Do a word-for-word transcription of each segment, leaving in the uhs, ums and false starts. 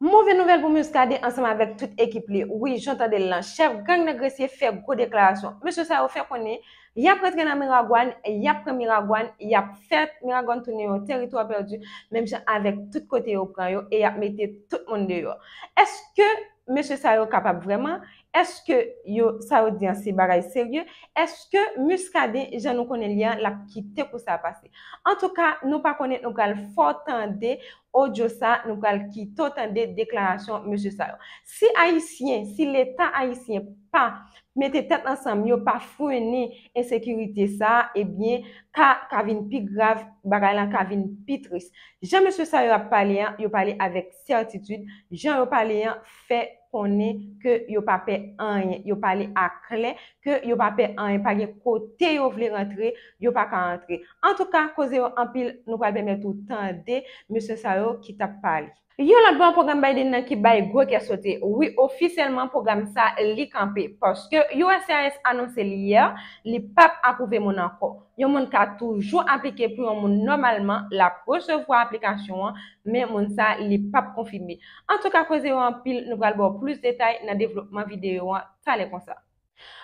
Move nouvèl pou Muscadin ansanm avèk tout ekip li. Wi, jan w tande l lan, chèf gang nan Gresye fè gwo deklarasyon. Mesye sa yo fè konnen y ap rantre nan Miragwàn, y ap pran Miragwàn, y ap fè Miragwàn tounen yon teritwa pèdi, menm jan avèk tout kote yo pran yo, e y ap mete tout moun deyò. Èske mesye sa yo kapab vrèman? Èske yo, sa yo di an se bagay serye? Èske Muscadin, jan nou konnen li an, l ap kite kou sa pase? Antouka, nou pa konnen, nou pral fè w tande odyo sa, nou pral kite w tande deklarasyon mesye sa yo. Si Ayisyen, si Leta ayisyen pa mete tèt ansanm, yo pa frennen ensekirite sa, ebyen, ka, ka vin pi grav, bagay lan ka vin pi tris. Jan mesye sa yo ap pale an, yo pale avèk sètitid, jan yo pale an fè konnen ke yo pa pè anyen, yo pale aklè ke yo pa pè anyen, pa gen kote yo vle rantre, yo pa ka rantre. Antouka, koze yo anpil, nou pral pèmèt ou tande mesye sa yo ki t ap pale. Yon lòt bò, pwogram Biden nan ki bay gwo kè sote. Wi, ofisyèlman, pwogram sa, li kanpe. Paske U S C I S anonse l yè, li p ap apwouve moun ankò. Yon moun ka toujou aplike pou yon moun nòmalman, l ap resevwa aplikasyon an, men moun sa, li p ap konfime. Antouka, koze yo anpil, nou pral ba w plis detay nan devlopman videyo an talè konsa.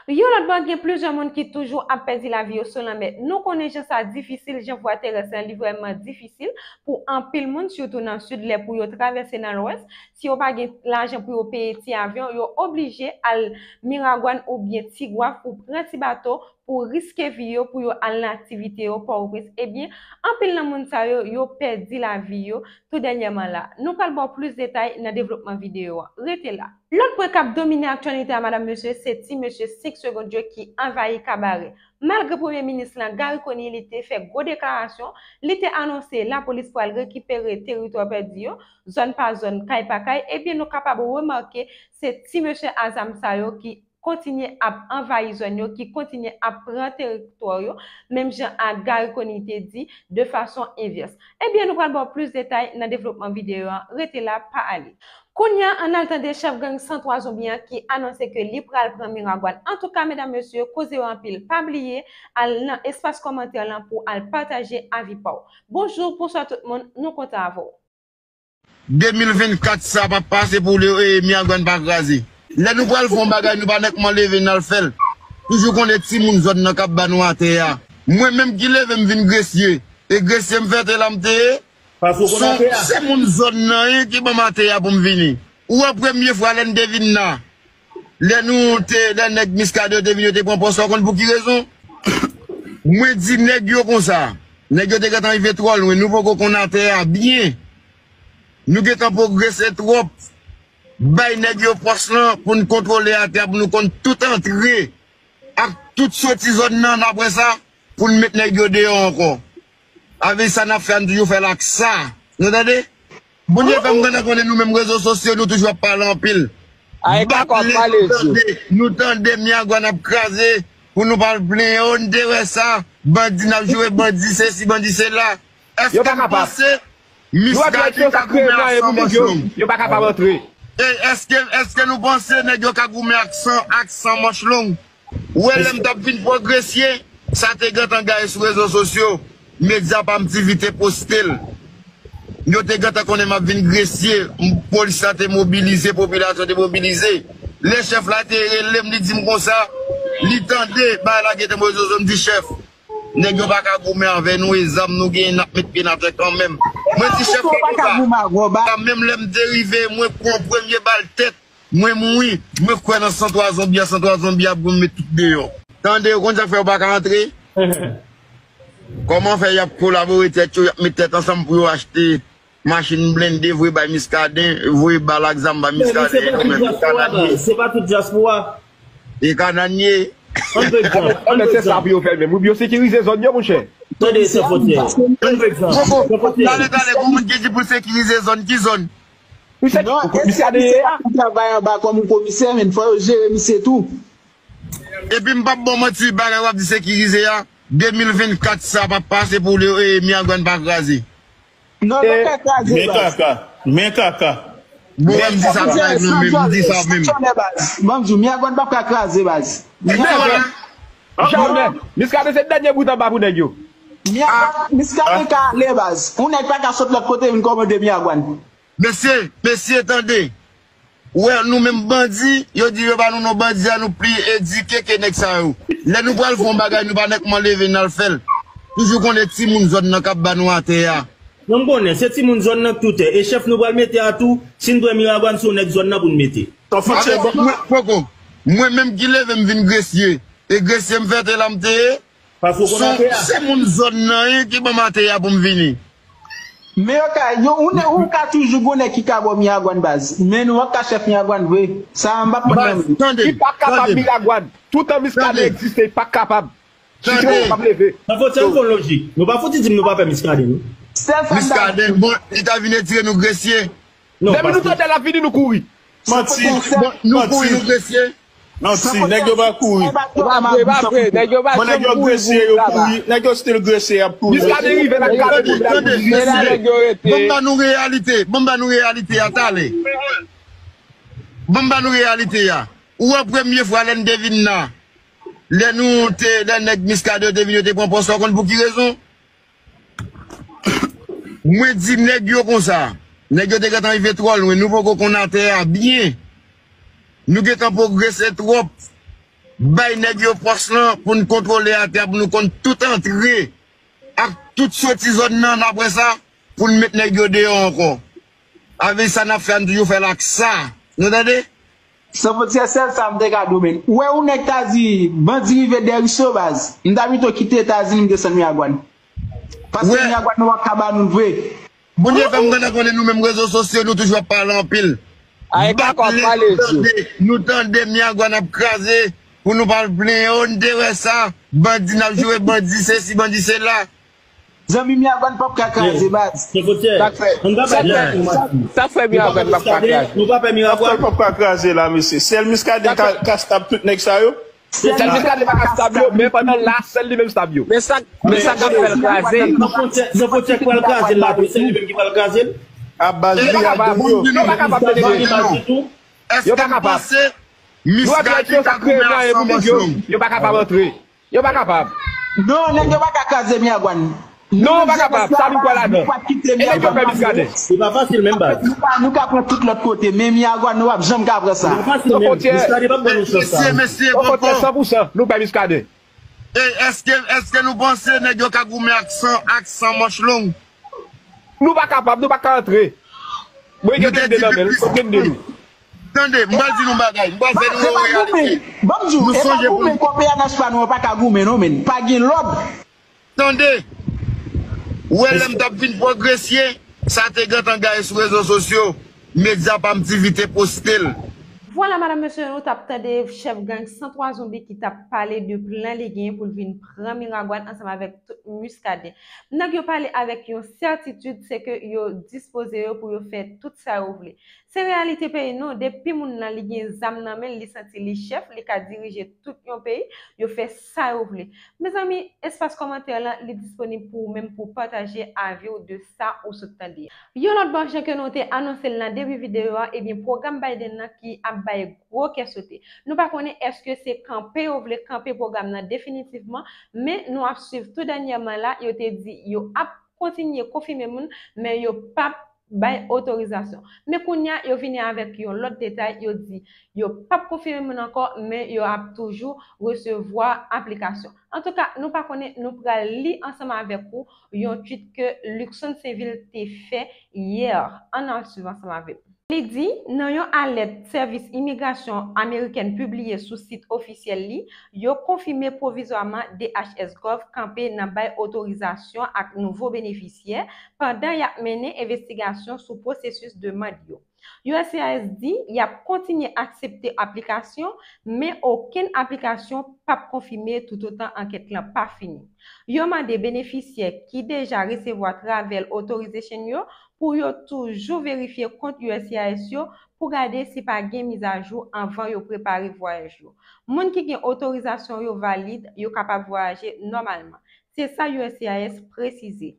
Yon lòt bò, gen plizyè moun ki toujou ap pèdi lavi yo sou lanmè. Nou konnen jan sa difisil, jan vwa terès lan, li vrèman difisil pou anpil moun, sitou nan sid, lè pou yo travèse nan lwès. Si yo pa gen lajan pou yo peye ti avyon, yo oblije al Miragwàn oubyen Tigwav pou pran ti bato, pou riske vi yo, pou yo al nan aktivite yo, Pòtoprens. Ebyen, anpil nan moun sa yo, yo pèdi lavi yo tou dènyèman la. Nou pral ba w plis detay nan devlopman videyo an. Rete la. Lòt pwen k ap domine aktyalite a, madam, mesye, se ti mesye senk segonn yo ki anvayi kabare. Malgre Premye Minis lan, Garry Conille, li te fè gwo deklarasyon, li te anonse lapolis pral rekipere teritwa pèdi yo, zòn pa zòn, kay pa kay, ebyen, nou kapab remake se ti mesye a zam sa yo ki kontinye ap anvayi zòn yo, ki kontinye ap pran teritwa yo, menm jan ak Garry Conille te di, de fason envès. Ebyen, nou pral ba w plis detay nan devlopman videyo an. Rete la, pa ale. Kounye a, ann al tande chèf gang san twa Zonbi an ki anonse ke li pral pran Miragwàn. Antouka, medam, mesye, koze yo anpil. Pa bliye al nan espas kòmantè lan pou al pataje avi pa w. Bonjou, bonswa tout moun, nou kontan avè w. De mil vennkat sa p ap pase pou Miragwàn pa kraze. Lè nou pral fè yon bagay, nou pa nèkman leve n al fè l. Toujou konnen timoun zòn nan k ap ba nou atè a. Mwen menm ki leve m vin Gresye, e Gresye m fète la m te ye. Se moun zòn nan wi ki ban m atè a pou m vini. Ou wè premye fwa lè n te vin la, lè nou te, lè nèg Miskaden yo te vin, yo te pran pòs la, w konn pou ki rezon? Mwen di nèg yo konsa, nèg yo te gentan rive twò lwen, nou poko konn atè a byen. Nou gentan pwogrese twòp. Bay nèg yo pòs lan pou n kontwole atè a, pou nou konn tout antre ak tout soti zòn nan, apre sa, pou n met nèg yo deyò ankò. Avèk sa n ap fè a, n toujou fè l ak sa. Nou tande? Bondye fè m gentan konnen nou menm rezo sosyo, nou toujou ap pale anpil. Bat lè nou tande, nou tande Miragwàn ap kraze, pou nou pa al plenyen, o, n te wè sa, bandi n ap joure, bandi sesi, bandi sela. Èske nou panse Miskaden ka goumen ak san manch long? E èske, èske nou panse nèg yo ka goumen ak san, ak san manch long? Ou wè lè m t ap vin pwogresye, sa te gentan gaye sou rezo sosyo, medya pa m T V te poste l. Yo te gentan konnen m ap vin Gresye, polis la te mobilize, popilasyon te mobilize. Lè chèf la te rele m, li di m konsa, li tande bagay la gentan move sou rezo, m di chèf, nèg yo pa ka goumen avè nou, e zam nou genyen, n ap met pye n atè kanmenm. Mwen di chèf la konsa, menm lè m te rive, mwen pran premye bal tèt, mwen mouri, mwen kwè nan san twa zonbi a, san twa zonbi a pou m met tout deyò. Tande, ou konn sa k fè yo pa ka antre? Kòman fè y ap kolabore tèt yo, y ap met tèt ansanm pou yo achte machin blende, voye bay Miskaden, voye bal ak zam bay Miskaden, yo menm, e Kanaan ye. E Kanaan ye. Anben se sa pou yo fè menm. Wi, pou yo sekirize zòn yo, monchè. Tande, san fòtè. Ann pran egzanp. San fòtè. Tande, tande, gon moun ki di pou l sekirize zòn, ki zòn? Misye, misye ap travay anba kòm yon komisè, men fò yo jere misye tou. Epi m p ap ba w manti, bagay w ap di sekirize a, de mil vennkat sa p ap pase pou Miragwàn pa kraze. Non, l p ap ka kraze, baz. Men kaka, men kaka. Bon, m di sa nan live nan menm, m di sa menm. Ban m di w, Miragwàn p ap ka kraze, baz. Jamè. Miskaden se dènye bout anba pou nèg yo. Miskaden ka ale, baz. Yon nèg pa ka sot lòt kote vin kòmande Miragwàn. Mesye, mesye, tande. Ou wè, nou menm bandi, yo di yo ba nou non bandi a, nou pli edike ke nèg sa yo. Lè nou pral fè yon bagay, nou pa nèkman leve n al fè l. Toujou konnen timoun zòn nan k ap ba nou atè a. Non, m konnen, se timoun zòn nan k tou tè. E chèf nou pral mete a tou, si n pran Miragwàn, se yon nèg zòn nan pou n mete. An fòt se bon. Mwen, poko. Mwen menm ki leve m vin Gresye. E Gresye m fète la m te ye. Paske w konn atè a. Se moun zòn nan wi ki ban m atè a pou m vini. Men yo ka, yo, ou, ne, ou ka toujou gon nèg ki ka ba w Miragwàn baz. Men nou p ap ka chèf Miragwàn vre. Sa a m p ap pran nan men. Tande, li pa kapab tande. Miragwàn. Toutan Miskaden egziste, li pa kapab. Chita, w ap leve. Nan fòti an fon lojik. Nou pa fouti di m nou pa pè Miskaden, non. Sèl sa m ta di. Miskaden, bon, li ta vin etire nou Gresye. Non, depi nou tande l ap vini, nou kouri. Manti. Bon, nou kouri, nou Gresye. Manti, nèg yo pa kouri. E pa vre, e pa vre, nèg yo pa janm kouri pou Miskaden. Nèg yo still Gresye, y ap kouri. Miskaden rive la, Miskaden rive la. Tande, tande, mesye. Ban m ba nou reyalite, ban m ba nou reyalite a talè. Ban m ba nou reyalite a. Ou wè premye fwa lè n te vin la, lè nou te, lè nèg Miskaden yo te vin, yo te pran pòs la, ou konn pou ki rezon? Mwen di nèg yo konsa, nèg yo te gentan rive twò lwen, nou poko konn atè a byen. Nou gentan pwogrese twòp. Bay nèg yo pòs lan pou n kontwole atè a, pou nou konn tout antre ak tout soti zòn nan, apre sa, pou n met nèg yo deyò ankò. Avè sa n ap fè a, n toujou fè l ak sa. Nou tande? San fwontyè, sèl sa m te ka di w, men. Ou wè yon nèg ta di, bandi rive dèyè Riso, baz. M ta pito kite Etazini, m desann Miragwàn. Paske Miragwàn nou p ap ka ba nou l vre. Bondye fè m kontan konnen nou menm rezo sosyo, nou toujou ap pale anpil. Ay, bat kakò ap pale, nou tande, nou tande Miragwàn ap kraze, pou nou pa al plenyen, o, n te wè sa, bandi n ap joure, bandi sesi, bandi sela. Zanmi, Miragwàn p ap ka kraze, baz. Sa k fè, sa k fè, sa, sa k fè Miragwàn p ap ka kraze? Nou pa pè Miragwàn. Sa k fè l p ap ka kraze la, mesye? Sèl Miskaden ka, ka stab tout nèg sa yo? Sèl Miskaden pa ka stab yo, men pandan l la, sèl li menm stab yo. Men sa, men sa k ap fè l kraze? Nan fwontyè, nan fwontyè k pral kraze l la, tou, se li menm ki pral kraze l. A baz li a gang yo. Yo pa kapab penetre. Yo pa kapab. Nou ap di yo sakre, mwayen pou nèg yo, yo pa kapab antre. Yo pa kapab. Non, nèg yo pa ka kraze Miragwàn. Non, yo pa kapab. Sa vin kwè ladan. E nèg yo pè Miskaden. Se pa fasil menm, baz. Nou ka, nou ka pran tout lòt kote, men Miragwàn, nou p ap janm ka pran sa. Se pa fasil menm. Miskaden p ap ban nou chans sa. Mesye, mesye, bon, bon. San pou san, nou pè Miskaden. E èske, èske nou panse nèg yo ka goumen ak san, ak san manch long? Nou pa kapab, nou pa ka antre. Mwen gen de nan men l, mwen gen de nou. Tande, m pral di nou bagay, m pral fè nou yon reyalite. Ban m di w, e pa goumen kò P N H pa nou an pa ka goumen non, men pa gen lòd. Tande, ou wè lè m t ap vin pwogresye, sa te gentan gaye sou rezo sosyo, medya pa m T V te poste l. Vwala, madanm, mesye, nou t ap tande chèf gang san twa Zonbi ki t ap pale de plan li genyen pou l vin pran Miragwàn ansanm avèk tout Miskaden. Nèg yo pale avèk yon sètitid, se ke yo dispoze yo pou yo fè tout sa yo vle. Se reyalite peyi nou, depi moun nan li gen zam nan men l, li santi li chèf, li ka dirije tout yon peyi, yo fè sa yo vle. Mezanmi, espas kòmantè lan, li disponib pou ou menm pou w pataje avi w de sa ou sot tande a. Yon lòt bò, jan ke nou te anonse l nan debi videyo a, ebyen, pwogram Biden nan ki ap bay gwo kè sote. Nou pa konnen èske se kanpe yo vle kanpe pwogram nan definitivman, men nou ap swiv tou dènyèman la, yo te di yo ap kontinye konfime moun, men yo p ap bay otorizasyon. Men kounye a, yo vini avèk yon lòt detay, yo di yo p ap konfime moun ankò, men yo ap toujou resevwa aplikasyon. Antouka, nou pa konnen, nou pral li ansanm avèk ou yon tweet ke Luckson Sainvil te fè yè. Ann al swiv ansanm avèk nou. Li di, nan yon alèt sèvis imigrasyon amerikèn pibliye sou sit ofisyèl li, yo konfime pwovizwaman D H S Gov kanpe nan bay otorizasyon ak nouvo benefisyè pandan y ap mennen envestigasyon sou pwosesis demann yo. U S C I S di y ap kontinye aksepte aplikasyon, men okenn aplikasyon p ap konfime toutotan ankèt lan pa fini. Yo mande benefisyè ki deja resevwa Travel Authorization yo pou yo toujou verifye kont U S C I S yo pou gade si pa gen mizajou anvan yo prepare vwayaj yo. Moun ki gen otorizasyon yo valid, yo kapab vwayaje nòmalman. Se sa U S C I S presize.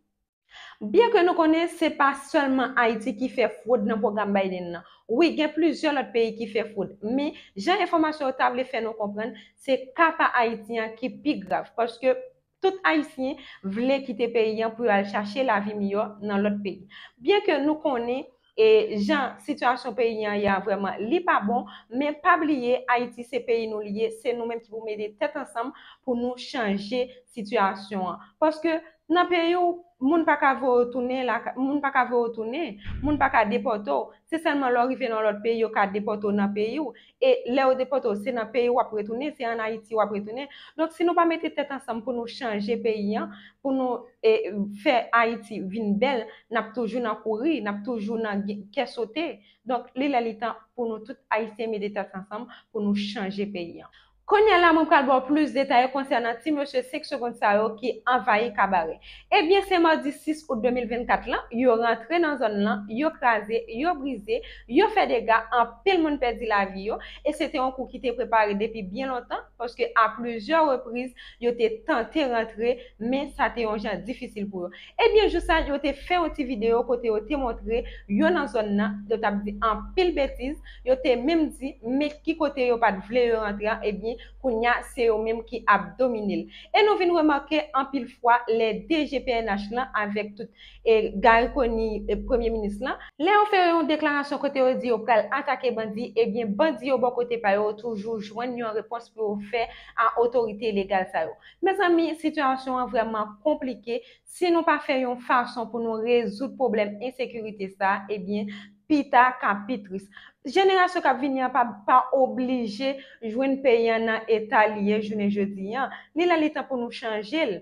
Byen ke nou konnen se pa sèlman Ayiti ki fè fwod nan pwogram Biden nan. Wi, gen plizyè lòt peyi ki fè fwod, men jan enfòmasyon yo ta vle fè nou konprann, se ka pa Ayiti an ki pi grav, paske tout Ayisyen vle kite peyi an pou yo al chache lavi miyò nan lòt peyi. Byen ke nou konnen E jan sitiyasyon peyi an ye a vrèman, li pa bon, men pa bliye, Ayiti se peyi nou li ye, se nou menm ki pou mete tèt ansanm pou nou chanje sitiyasyon an. Paske nan peyi w, moun pa ka voye w tounen, moun pa ka voye w tounen, moun pa ka depòte w. Se sèlman lè w rive nan lòt peyi, yo ka depòte w nan peyi w. E lè yo depòte w, se nan peyi w w ap retounen, se ann Ayiti w ap retounen. Donk, si nou pa mete tèt ansanm pou nou chanje peyi an, pou nou e, fè Ayiti vin bèl, n ap toujou nan kouri, n ap toujou nan kè sote. Donk, li lè li tan pou nou tout Ayisyen mete tèt ansanm pou nou chanje peyi an. Kounye a la, mwen pral ba w plis detay konsènan ti mesye senk segonn sa yo ki anvayi Kabarè. Ebyen, se madi sis out de mil vennkat lan, yo rantre nan zòn lan, yo kraze, yo brize, yo fè dega, anpil moun pèdi lavi yo, e se te yon kou ki te prepare depi byen lontan, paske a plizyè repriz, yo te tante rantre, men sa te yon jan difisil pou yo. Ebyen, jou sa, yo te fè yon ti videyo kote yo te montre yo nan zòn nan, yo t ap di anpil betiz, yo te menm di, men ki kote yo pa t vle yo rantre an, ebyen, kounye a, se yo menm ki ap domine l. E nou vin remake anpil fwa, lè D G P N H lan avèk tout e Garry Conille, e premye minis lan, lè yo fè yon deklarasyon kote yo di yo pral atake bandi, ebyen, bandi yo bò kote pa yo toujou jwenn yon repons pou yo fè a otorite legal sa yo. Mezanmi, sitiyasyon an vrèman konplike. Si nou pa fè yon fason pou nou rezoud pwoblèm ensekirite sa, ebyen, pita ka pi tris. Jenerasyon k ap vini an pa, pa oblije jwenn peyi an nan eta li ye jounen jodi an. Li lè li tan pou nou chanje l.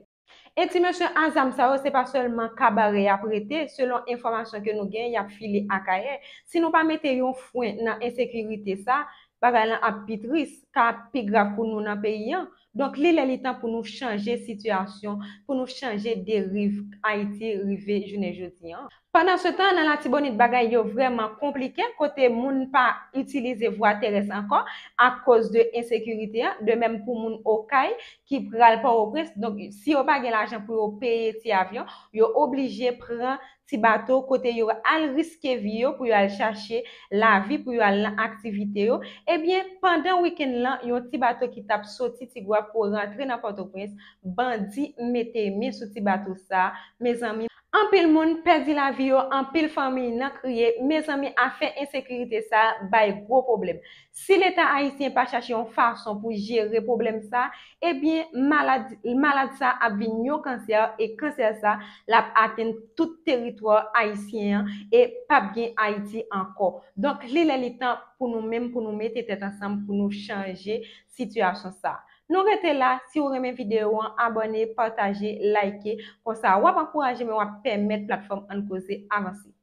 E ti mesye a zam sa yo, se pa sèlman Kabarè y ap rete, selon enfòmasyon ke nou gen, y ap file Akayè. Si nou pa mete yon fren nan ensekirite sa, bagay lan ap pi tris, ka ap pi grav pou nou nan peyi an. Donk, li lè li tan pou nou chanje sitiyasyon, pou nou chanje deriv Ayiti rive jounen jodi an. Pandansetan, nan Latibonit, bagay yo vrèman konplike, kote moun pa itilize vwa terès ankò akoz de ensekirite an, de menm pou moun Okay ki pral Pòtoprens. Donk, si yo pa gen lajan pou yo peye ti avyon, yo oblije pran ti bato kote yo al riske vi yo pou yo al chache lavi, pou yo al nan aktivite yo. Ebyen, pandan wikenn lan, yon ti bato ki t ap soti Tigwav pou rantre nan Pòtoprens, bandi mete men sou ti bato sa, mezanmi. Anpil moun pèdi lavi yo, anpil fanmi nan kriye. Mezanmi, afè ensekirite sa bay gwo pwoblèm. Si Leta ayisyen pa chache yon fason pou jere pwoblèm sa, ebyen, malad, malad sa ap vin yon kansè, e kansè sa, l ap atenn tout teritwa ayisyen an, e p ap gen Ayiti ankò. Donk, li lè li tan pou nou menm, pou nou mete tèt ansanm, pou nou chanje sitiyasyon sa. Nou rete la, si w renmen videyo an, abòne, pataje, like, konsa w ap ankouraje m e w ap pèmèt platfòm Ann Koze avanse.